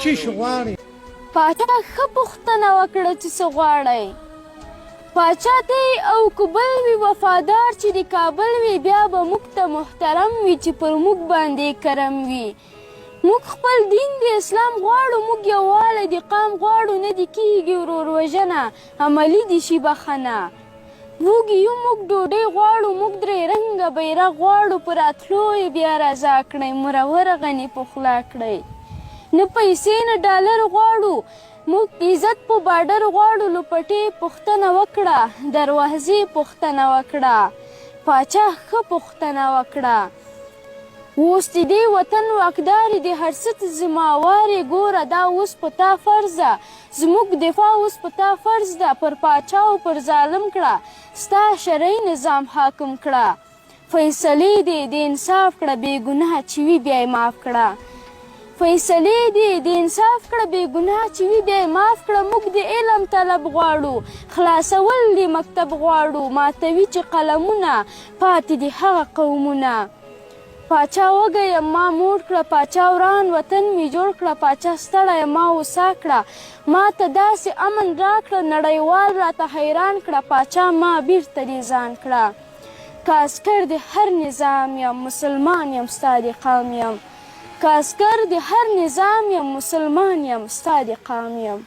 چی شي غواړئ؟ پاچا ښه پوښتنه وکړه چې څه غواړئ؟ پاچا ته یې او که بل وي وفادار چې د کابل وي بیا به موږ ته محترم وي چې پر موږ باندې کرم وي موږ خپل دین د اسلام غواړو موږ یووالی د قام غواړو نه دې کیږي ورور وژنه عملي دې شي بخښنه وږي یو موږ ډوډۍ غواړو موږ درې رنګه بیرغ غواړو په راتلو یې بیا رضا کړئ مروره غني پخلا کړئ نه پیسې نه ډالر غواړو موږ عزت په باډر غواړو لوپټې پوښتنه وکړه دروازې پوښتنه وکړه پاچا ښه پوښتنه وکړه اوس د دې وطن واکدارې د هر څه ته زما وارې ګوره دا اوس په تا فرض ده زموږ دفاع اوس په تا فرض ده پر پاچا او پر ظالم کړه ستا شرعي نظام حاکم کړه فیصلې دې د انصاف کړه بې ګناه چې وي بیا یې معاف کړه فیصلې دې د انصاف کړه بې ګناه چې وي بیا یې معاف کړه موږ د علم طلب غواړو خلاصول دې مکتب غواړو ماتوي چې قلمونه پاتې دي هغه قومونه پاچا وږی یم ما موړ کړه پاچا وران وطن می جوړ کړه پاچا ستړی یم ما وسا کړه ما ته داسې امن راکړه نړیوال راته حیران کړه پاچا ما بیرته دې ځان کړه که عسکر د هر نظام یم مسلمان یم ستا د قام یم که عسکر د هر نظام یم مسلمان یم ستا د قام یم.